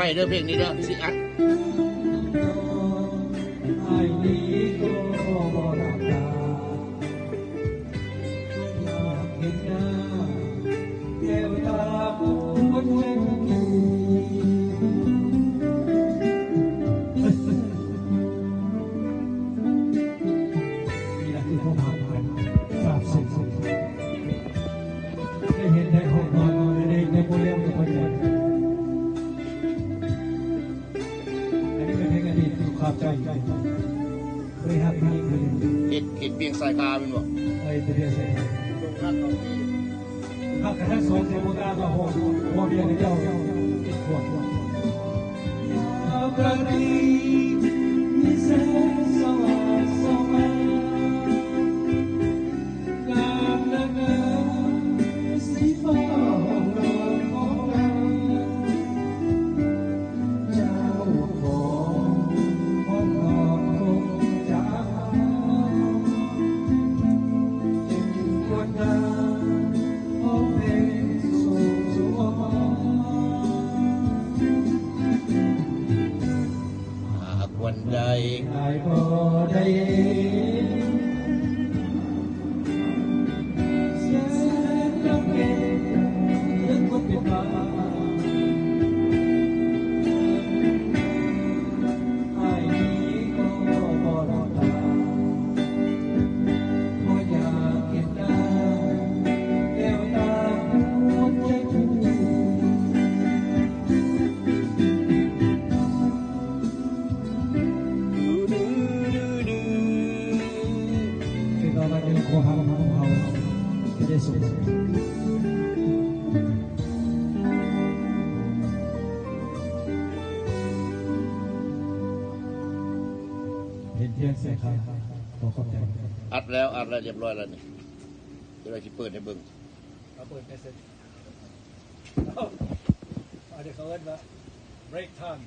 ໄປເດີ ເພງນີ້ເດີ ຊິອັດ. ໄດ້ເຫັນໄດ້ຮອດນອນ ໄດ້ ໄດ້ບໍ່ແລ້ວກໍພໍໃຈ. ອັນນີ້ເປັນເພງອະດີດທີ່ຂອບໃຈ ເຄີຍຮັກມາອີກຄົນໜຶ່ງ. ເຮັດ ເຮັດວຽກສາຍກາແມ່ນບໍ່? ເອີ ເຮັດວຽກສາຍກາ. ຮັກກັນທັງສອງ ແຕ່ບໍ່ກ້າວ່າພໍ່ ພໍ່ເມຍເຈົ້າເຈັດຂວບ. ຄືວ່າວັນນີ້ຄວາມຮັກຂອງເຮົາຈະໄດ້ສົມ ເຫັນພຽງແສງຂາວ ຂໍຂອບໃຈ. ອັດແລ້ວ ອັດແລ້ວ ຮຽບຮ້ອຍແລ້ວນີ້ ດຽວຊິເປີດໃຫ້ເບິ່ງ. ເອົາເປີດໄປເສັດ ເອົາ ອັນນີ້ເຂົາເອີ້ນວ່າ break time.